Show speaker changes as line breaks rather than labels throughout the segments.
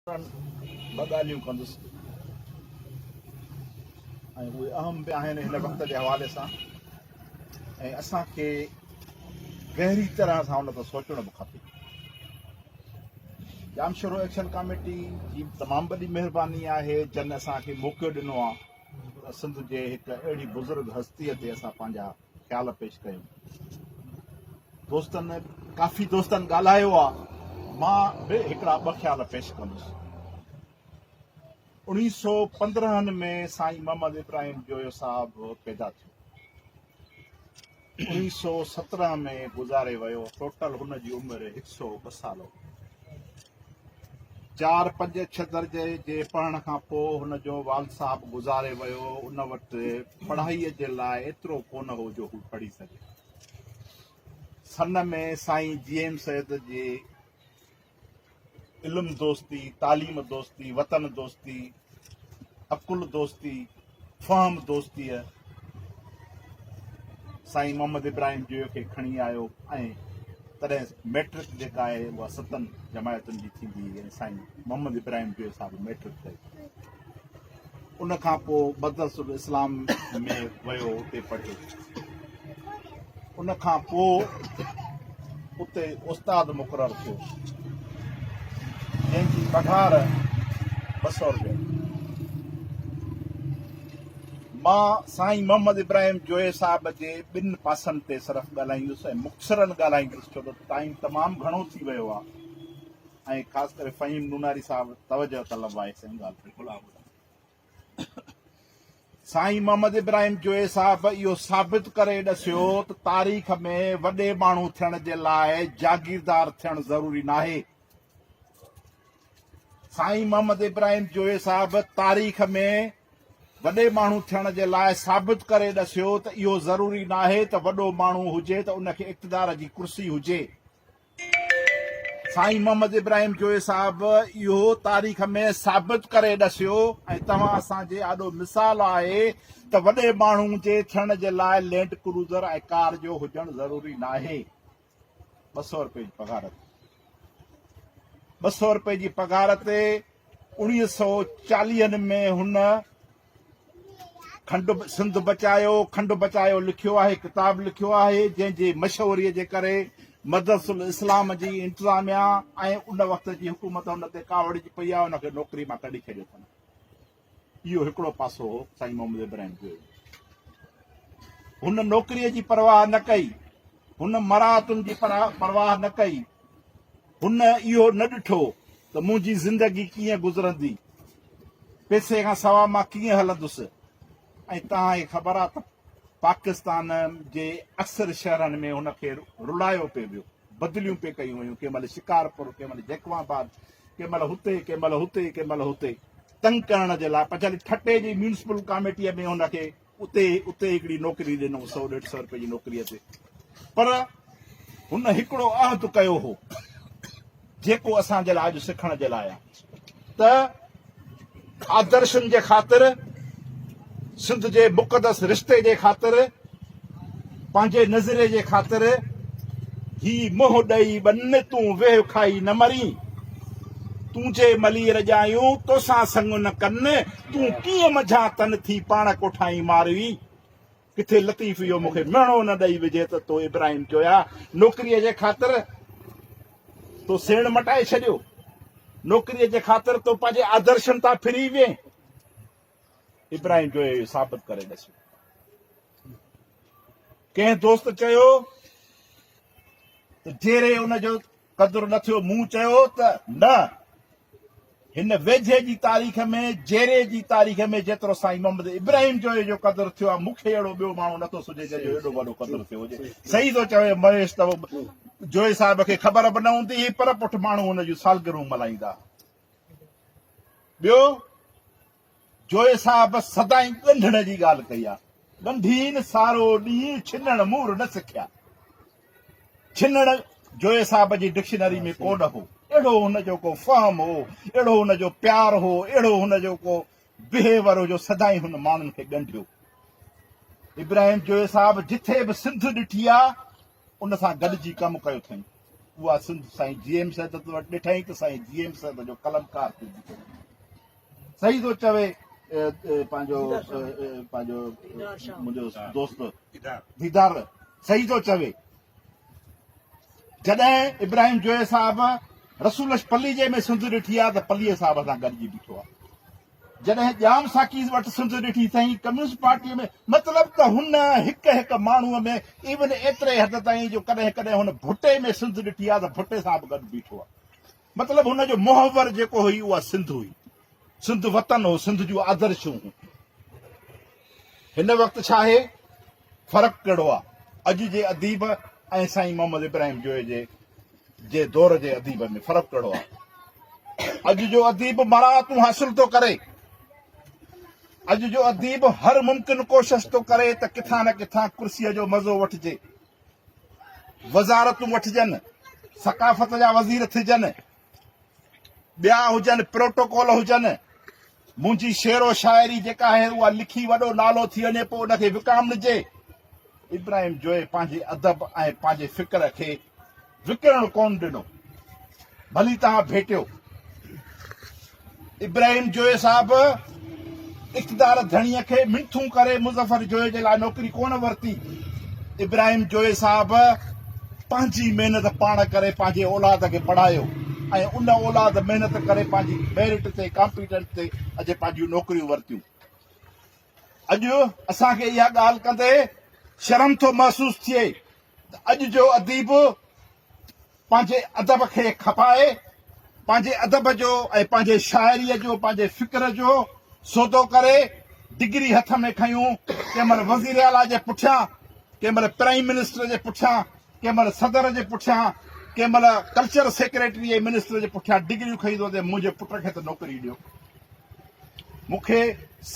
ٻه ڳالهيون ڪندس ۽ اهي اهم به آهن هن وقت جي حوالي سان ۽ اسان کي گهري طرح سان ان تي سوچڻ به کپي. ڄامشورو ايڪشن ڪاميٽي جي تمام وڏي مهرباني آهي جن اسان کي موقعو ڏنو آهي ته سنڌ جي هڪ اهڙي بزرگ هستي تي اسان پنهنجا خيال پيش ڪيون. دوستن ڪافي دوستن ڳالهايو آ مان به هڪڙا ٻه خيال پيش ڪندس. 1915 ۾ سائين محمد ابراهيم جويو صاحب پيدا ٿيو. 1917 ۾ گذاري ويو. ٽوٽل هن جي عمر 102 سال هئي. چار پنج ڇهه درجي جي پڙهڻ کان پوء هن جو والد صاحب گذاري ويو. ان وٽ پڙهائيء جي لاء ايترو ڪونه هو جو هو پڙهي سگهي. سن ۾ سائين جي ايم سيد جي علم دوستي، تعليم دوستي، وطن دوستي، عقل دوستي، فهم دوستيء سائين محمد ابراهيم جويو کي کڻي آيو ۽ تڏهن مئٽرڪ جيڪا آهي اها ستن جماعتن جي ٿيندي هئي ۽ سائين محمد ابراهيم جويو صاحب مئٽرڪ ڪئي. ان کان پوء مدرسة الاسلام ۾ ويو اتي پڙهيو. ان کان پوء اتي استاد مقرر ٿيو جنهن جي پگهار 200 روپيا. مان سائين محمد ابراهيم جويي صاحب جي ٻن پاسن تي صرف ڳالهائيندس ۽ مختصراً ڳالهائيندس ڇو ته ٽائيم تمام گهڻو ٿي ويو آهي ۽ خاص ڪري فهيم نوناري صاحب توجهه طلب آهي سائين ڳالهه بلڪل آ سائين محمد ابراهيم جويي صاحب اهو ثابت ڪري ڏسيو ته تاريخ ۾ وڏي ماڻهو ٿيڻ جي لاء جاگيردار ٿيڻ ضروري ناهي. سائين محمد ابراهيم جويي صاحب تاريخ ۾ وڏي ماڻهو ٿيڻ جي لاء ثابت ڪري ڏسيو ته اهو ضروري ناهي ته وڏو ماڻهو هجي ته ان کي اقتدار جي ڪرسي هجي. سائين محمد ابراهيم جويي صاحب اهو تاريخ ۾ ثابت ڪري ڏسيو ۽ توهان اسان جي آڏو مثال آهي ته وڏي ماڻهو جي ٿيڻ جي لاء لينڊ ڪروزر ۽ ڪار جو هجڻ ضروري ناهي. 200 رپئي جي پگهار تي 200 رپئي جي پگهار تي 1940 ۾ هن کنڊ سنڌ بچايو کنڊ بچايو لکيو آهي ڪتاب لکيو آهي جنهن جي مشهوري جي ڪري مدرس الاسلام جي انتظاميا ۽ ان وقت جي حڪومت هن تي ڪاوڙجي پئي آهي ان کي نوڪري مان ڪڍي ڇڏيو اٿن اهو هڪڙو پاسو هو سائين محمد ابراهيم جويو. هن نوڪريء جي پرواهه نه ڪئي. هن مراعتن جي پرواهه نه ڪئي. هن اهو نه ڏٺو ته منهنجي زندگي ڪيئن گذرندي، پئسي کان سوا مان ڪيئن هلندس ۽ توهان کي خبر آهي ته پاڪستان جي اڪثر شهرن ۾ هن کي رلايو پئي ويو. بدليون پئي ڪيون ويون، ڪنهن مهل شڪارپور، ڪنهن مهل جيڪب آباد، ڪنهن مهل هتي، ڪنهن مهل هتي، ڪنهن مهل هتي، تنگ ڪرڻ جي لاء پڇاڙي ٺٽي جي ميونسپل ڪاميٽيء ۾ هن کي اتي اتي هڪڙي نوڪري ڏنو سو ڏيڍ سو روپئي جي نوڪريء تي پر هن هڪڙو عهد ڪيو هو جيڪو اسان جي لاء اڄ سکڻ جي لاء آهي ته آدرشن جي خاطر، سنڌ جي مقدس رشتي جي خاطر، پنهنجي نظريي جي خاطر هي منهن ڏئي ٻن تون ويهه کائي نه مرين. تون جي ملير ڄايون توسان سڱ نه ڪن، تون ڪيئن منجهان تن ٿي پاڻ ڪوٺائين ماروي. ڪٿي لطيف اهو مون کي مهڻو نه ڏئي وجهي ته تو ابراهيم چويا نوڪريء جي خاطر تو سيڻ مٽائي ڇڏيو، نوڪريء جي خاطر تو پنهنجي آدرشن تان ڦري وئين. ابراهيم چويو اهو ثابت ڪري ڏسيو. ڪنهن دوست چيو ته جيري ان جو قدر نه ٿيو، مون چيو ته نه، هن ويجهي جي تاريخ ۾ جيري جي تاريخ ۾ جيترو سائين محمد ابراهيم جويي جو قدر ٿيو آهي، مون کي اهڙو ٻيو ماڻهو نٿو سجهي جنهن جو ايڏو وڏو قدر ٿيو هجي. صحيح ٿو چوي مهيش ته جويي صاحب کي خبر به نه هوندي هئي پر پٺ ماڻهو هن جون سالگرهون ملهائيندا. ٻيو جويي صاحب سدائين ڳنڍڻ جي ڳالهه ڪئي آهي. ڳنڍين سارو ڏينهن ڇنڻ مور نه سکيا. ڇنڻ جويي صاحب جي ڊڪشنري ۾ ڪونه هو. اهڙو هن جو ڪو فهم هو، اهڙو هن جو پيار هو، اهڙو هن جو ڪو بهيور هو جو سدائين هن ماڻهن کي ڳنڍيو. ابراهيم جويي صاحب جٿي به سنڌ ڏٺي آ، ان سان گڏجي ڪم ڪيو اٿائين. اها سنڌ سائين جي ايم سيد وٽ ڏٺائين ته سائين جي ايم سيد جو قلمڪار ٿي بيٺو. صحيح ٿو چوي پنهنجو پنهنجو منهنجو دوست ديدار صحيح ٿو چوي. جڏهن ابراهيم جويي صاحب رسول بخش پليجي ۾ سنڌ ڏٺي آ ته پليجي صاحب سان گڏجي بيٺو آ. جڏهن ڄام ساقي وٽ سنڌ ڏٺي اٿائين ڪميونسٽ پارٽيء ۾ مطلب ته هن هڪ هڪ ماڻهوء ۾ ايون ايتري حد تائين جو ڪڏهن ڪڏهن هن ڀٽي ۾ سنڌ ڏٺي آ ته ڀٽي سان به گڏ بيٺو آ. مطلب هن جو محور جيڪو هئي اها سنڌ هئي. سنڌ وطن هو، سنڌ جون آدرشون هيون. هن وقت ڇا آهي؟ فرق ڪهڙو آ اڄ جي اديب ۽ سائين محمد ابراهيم جويي جي جي دور جي اديب ۾ فرق ڪهڙو آ؟ اڄ جو اديب مراعتون حاصل ٿو ڪري. اڄ جو اديب هر ممڪن ڪوشش ٿو ڪري ته ڪٿان نه ڪٿان ڪرسيء جو مزو وٺجي. وزارتون وٺجن، ثقافت جا وزير ٿجن، ٻيا هجن، پروٽوڪول هجن، منهنجي شعر و شاعري جيڪا آهي اها لکي وڏو نالو ٿي وڃي پوء ان کي وڪامڻجي. ابراهيم جويي پنهنجي ادب ۽ پنهنجي فڪر کي وڪڻڻ ڪونه ڏنو. ڀلي توهان ڀيٽيو. ابراهيم جويي صاحب اقتدار ڌڻيء کي منٿون ڪري مظفر جويي جي لاء نوڪري ڪونه ورتي. ابراهيم جويي صاحب پنهنجي محنت پاڻ ڪري پنهنجي اولاد کي پڙهايو ۽ ان اولاد محنت ڪري پنهنجي ميرٽ تي ڪامپيٽنٽ تي اچي پنهنجيون نوڪريون ورتيون. اڄ اسان کي اها ڳالهه ڪندي شرم ٿو محسوس ٿئي ته اڄ جو اديب پنهنجي ادب کي کپائي، پنهنجي ادب جو ۽ پنهنجي شاعريء جو، پنهنجي فڪر جو سودو ڪري، ڊگري هٿ ۾ کنيون، ڪنهن مهل وزير اعليٰ جي پٺيان، ڪنهن مهل پرائيم منسٽر جي پٺيان، ڪنهن مهل صدر جي پٺيان، ڪنهن مهل ڪلچر سيڪريٽري ۽ منسٽر جي پٺيان ڊگريون کڻي ٿو اچي، منهنجي پٽ کي ته نوڪري ڏيو. مون کي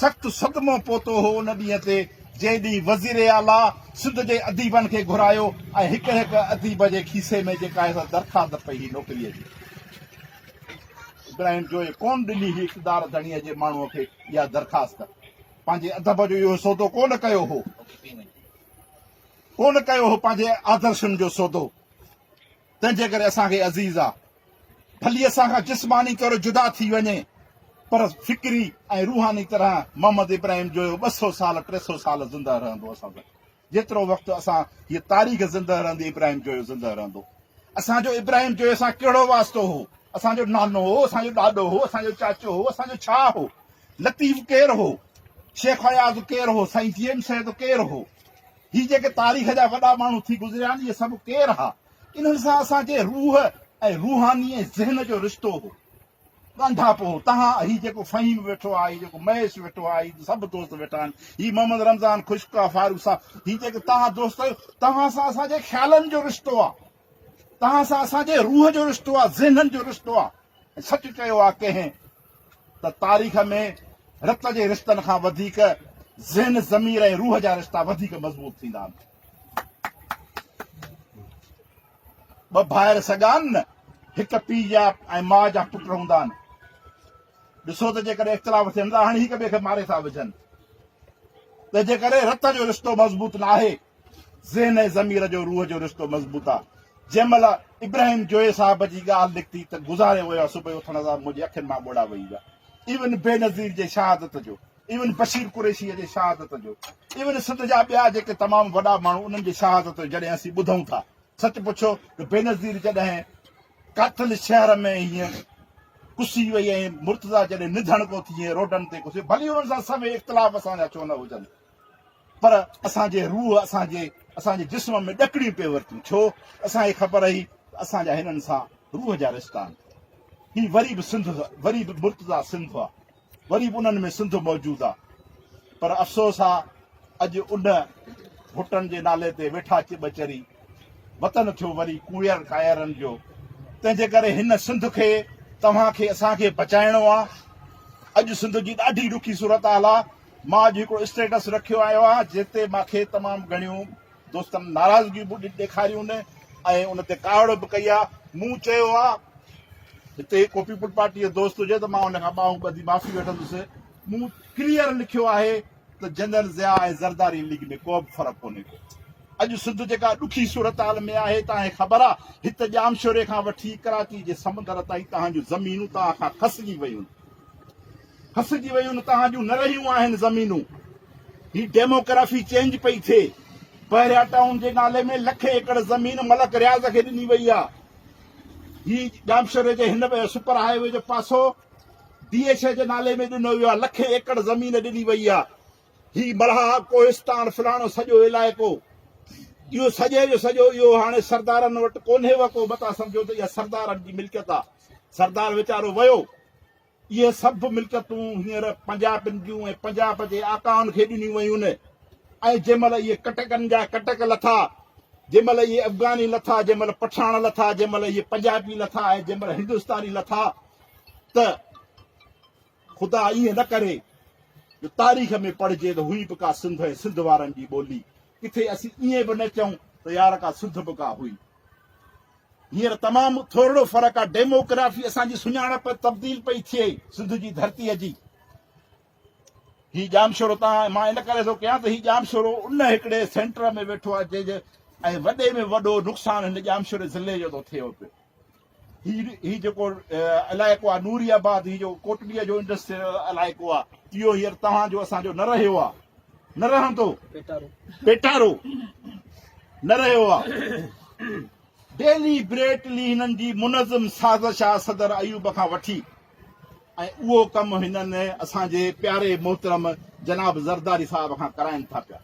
سخت صدمو پهتو هو ان ڏينهن تي، جنهن ڏينهن وزير اعليٰ سنڌ جي اديبن کي گهرايو ۽ هڪ هڪ اديب جي کيسي ۾ جيڪا آهي سا درخواست پئي هئي نوڪريء جي. ابراهيم جويي ڪونه ڏني هئي اقتدار ڌڻيء جي ماڻهوء کي اها درخواست. پنهنجي ادب جو اهو سودو ڪونه ڪيو هو. ڪونه ڪيو هو پنهنجي آدرشن جو سودو. تنهن جي ڪري اسان کي عزيز آ. ڀلي اسان کان جسماني طور جدا ٿي وڃي پر فڪري ۽ روحاني طرح محمد ابراهيم جويو 200 سال 300 سال زنده رهندو اسان سان. جيترو وقت اسان هيء تاريخ زنده رهندي ابراهيم جويو زنده رهندو. اسان جو ابراهيم جويي سان ڪهڙو واسطو هو؟ اسان جو نانو هو، اسان جو ڏاڏو هو، اسان جو چاچو هو، اسان جو ڇا هو؟ لطيف ڪير هو؟ شيخ اياز ڪير هو؟ سائين جي ايم سيد ڪير هو؟ هي جيڪي تاريخ جا وڏا ماڻهو ٿي گذريا آهن اهي سڀ ڪير ها؟ انهن سان اسان جي روح ۽ روحاني ۽ ذهن جو رشتو هو، ڳانڍاپو هو. تهان هي جيڪو فهيم ويٺو آهي، هي جيڪو مهيش ويٺو آهي، هي سڀ دوست ويٺا آهن، هي محمد رمضان خشڪ آهي، فاروق صاحب، هي جيڪي تهان دوست آهيو، توهان سان اسان جي خيالن جو رشتو آهي، توهان سان اسان جي روح جو رشتو آهي، ذهنن جو رشتو آهي. ۽ سچ چيو آهي ڪنهن ته تاريخ ۾ رت جي رشتن کان وڌيڪ ذهن، ضمير ۽ روح جا رشتا وڌيڪ مضبوط ٿيندا آهن. ٻه ڀائر سڳا آهن نه، هڪ پيء جا ۽ ماء جا پٽ هوندا آهن. ڏسو ته جيڪڏهن اختلاف ٿين ته هاڻي هڪ ٻئي کي ماري ٿا وجهن. تنهنجي ڪري رت جو رشتو مضبوط ناهي، ذهن ۽ ضمير جو روح جو رشتو مضبوط آ. جنهن مهل ابراهيم جويي صاحب جي ڳالهه نڪتي ته گذاري ويو آ، صبح اٿڻ سان منهنجي اکين مان ڳوڙها وهي ويا. ايون بينظير جي شهادت جو، ايون بشير قريشيء جي شهادت جو، ايون سنڌ جا ٻيا جيڪي تمام وڏا ماڻهو انهن جي شهادت جو جڏهن اسين ٻڌون ٿا، سچ پڇو ته بينظير جڏهن قاتل شهر ۾ هيئن ڪسي وئي ۽ مرتضيٰ جڏهن نڌڻڪو ٿي هيئن روڊن تي ڪسي، ڀلي انهن سان سوين اختلاف اسان جا ڇو نه هجن، پر اسان جي روح اسان جي اسان جي جسم ۾ ڏڪڻيون پئي ورتيون، ڇو اسان کي خبر هئي ته اسان جا هنن سان روح جا رشتا آهن. هي وري به سنڌ وري به مرتضيٰ سنڌ آ. وري به انهن ۾ سنڌ موجود آ پر افسوس آ اڄ ان ڀٽن جي نالي تي ويٺا چٻ چري وطن ٿيو وري ڪوئر ڪائرن جو تنهن جي ڪري هن سنڌ کي توهان کي اسان کي بچائڻو آ اڄ سنڌ جي ڏاڍي ڏکي صورتحال آ مان اڄ هڪڙو اسٽيٽس رکيو آيو آ جنهن تي مان کي تمام گهڻيون دوستن ناراضگيون به ڏيکاريون ۽ ان تي ڪاوڙ به ڪئي آ مون چيو آ هتي ڪو پيپلز پارٽي جو دوست هجي ته مان ان کان ٻانهون ٻڌي معافي وٺندس. مون ڪليئر لکيو آهي ته جنرل ضياء ۽ زرداري ليگ ۾ ڪو به فرق ڪونهي ڪو. اڄ سنڌ جيڪا ڏکي صورتحال ۾ آهي توهان کي خبر آ هت ڄامشوري کان وٺي ڪراچي جي سمندر تائين توهان جون زمينون توهان کان کسجي ويون کسجي ويون توهان جون نه رهيون آهن زمينون هي ڊيموگرافي چينج پئي ٿئي بحريا ٽائون جي نالي ۾ لکين ايڪڙ زمين ملڪ رياض کي ڏني وئي آ هي ڄامشوري جي هن سپر هاء وي جو پاسو ڊي ايڇ اي جي نالي ۾ ڏنو ويو آ لکين ايڪڙ زمين ڏني وئي آ هي ملها، ڪوهستان، فلاڻو سڄو علائقو، اهو سڄي جو سڄو اهو هاڻي سردارن وٽ ڪونهي وڪو، متان سمجهو ته اها سردارن جي ملڪيت آ. سردار ويچارو ويو. اهي سڀ ملڪيتون هينئر پنجابين جون ۽ پنجاب جي آقائن کي ڏنيون ويون ۽ جنهن مهل اهي ڪٽڪن جا ڪٽڪ لٿا، جنهن مهل اهي افغاني لٿا، جنهن مهل پٺاڻ لٿا، جنهن مهل اهي پنجابي لٿا ۽ جنهن مهل هندستاني لٿا ته خدا ائين نه ڪري جو تاريخ ۾ پڙهجي ته هئي به ڪا سنڌ ۽ سنڌ وارن جي ٻولي. ڪٿي اسين ائين به نه چئون ته يار ڪا سنڌ به ڪا هئي. هينئر تمام ٿورڙو فرق آ، ڊيموگرافي اسان جي سڃاڻپ تبديل پئي ٿئي سنڌ جي ڌرتيء جي. هي ڄامشورو تان مان ان ڪري ٿو ڪيان ته هي ڄامشورو ان هڪڙي سينٽر ۾ ويٺو آ جنهن جي ۽ وڏي ۾ وڏو نقصان هن ڄامشوري ضلعي جو ٿو ٿئي پيو. هي هي جيڪو علائقو آ نوري آباد هي جو ڪوٽڙي جو انڊسٽريل علائقو آ اهو هينئر توهان جو اسان جو نه رهيو آ نه رهندو پيٽارو پيٽارو نه رهيو آ ڊيلي بريٽلي هنن جي منظم سازش آ صدر ايوب کان وٺي ۽ اهو ڪم هنن اسان جي پياري محترم جناب زرداري صاحب کان ڪرائن ٿا پيا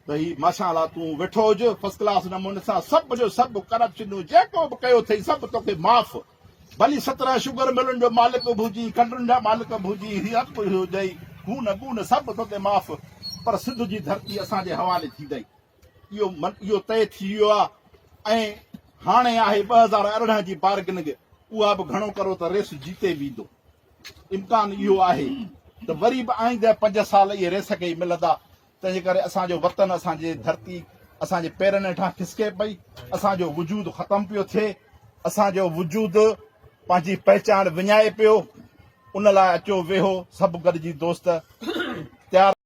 ته هي ماشاء الله تون ويٺو هج فرسٽ ڪلاس نموني سان سڀ جو سڀ ڪرپشنون جيڪو به ڪيو اٿئي سڀ توکي معاف ڀلي 17 شگر ملن جو مالڪ به هجين کنڊن جا مالڪ به هجين هي سڀ ڪجهه هجئي خون بون سڀ توتي معاف پر سنڌ جي ڌرتي اسان جي حوالي ٿيندئي اهو اهو طئي ٿي ويو آهي ۽ هاڻي آهي 2018 جي بارگننگ اها به گهڻو ڪرو ته ريس جيتي ويندو امڪان اهو آهي ته وري به آئنده 5 سال اهي ريس کي ئي ملندا تنهنجي ڪري اسان جو وطن، اسان جي ڌرتي اسان جي پيرن هيٺان کسڪي پئي، اسان جو وجود ختم پيو ٿئي، اسان جو وجود پنهنجي پهچان وڃائي پيو، ان لاء اچو ويهو سڀ گڏجي دوست تيار.